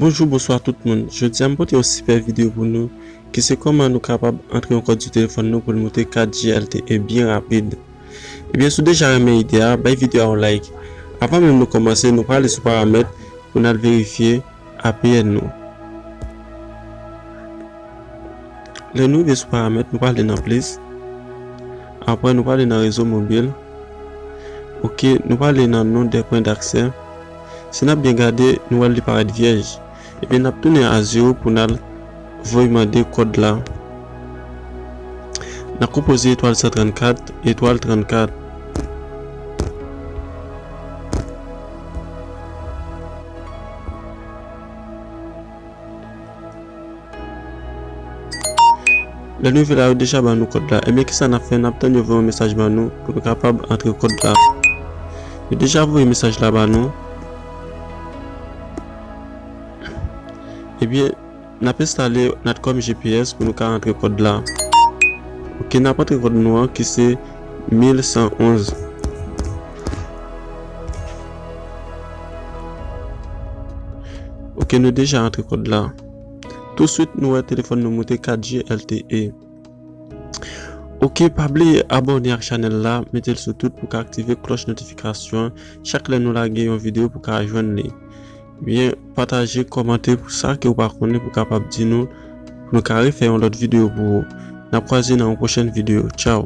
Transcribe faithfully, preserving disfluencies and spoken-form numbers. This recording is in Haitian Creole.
Bonjou, bonswa tout moun. Jodi a m pote yon sipè videyo pou nou ki se kòman nou kapab antre yon kòd sou telefòn nou pou l moute kat G L T E byen rapid. Ebyen, si w deja renmen ide a, bay videyo a yon like. Avan menm nou kòmanse, nou prale sou paramèt pou n al verifye A P N nou. Lè nou rive sou paramèt, nou prale nan plis. Apre, nou prale nan rezo mobil. Oke, nou prale nan non dè pwen daksè. Si n ap byen gade, nou wè li parèt vyèj. Ebyen, n ap tounen a zewo pou n al voye mande kòd la. N ap konpoze etwal san trannkat, etwal trannkat. Lè nou rive la, yo deja ban nou kòd la. Ebyen, kisa n ap fè? N ap tann yo voye yon mesaj ban nou pou nou kapab antre kòd la. Yo deja voye mesaj la ban nou. Ebyen, n ap enstale Natcom G P S pou nou ka antre kòd la. Oke, n ap antre kòd nou an ki se mil san onz. Oke, nou deja antre kòd la. Touswit, nou wè telefòn nou moute kat G L T E. Oke, pa bliye abòne ak chanèl la, mete l sou tout pou ka aktive klòch notifikasyon an. Chak lè nou lage yon videyo pou ka jwenn li. Byen, pataje, kòmante pou sa ke w pa konnen pou kapab di nou, pou nou ka refè yon lòt videyo pou ou. N ap kwaze nan yon pwochèn videyo. Tchaw!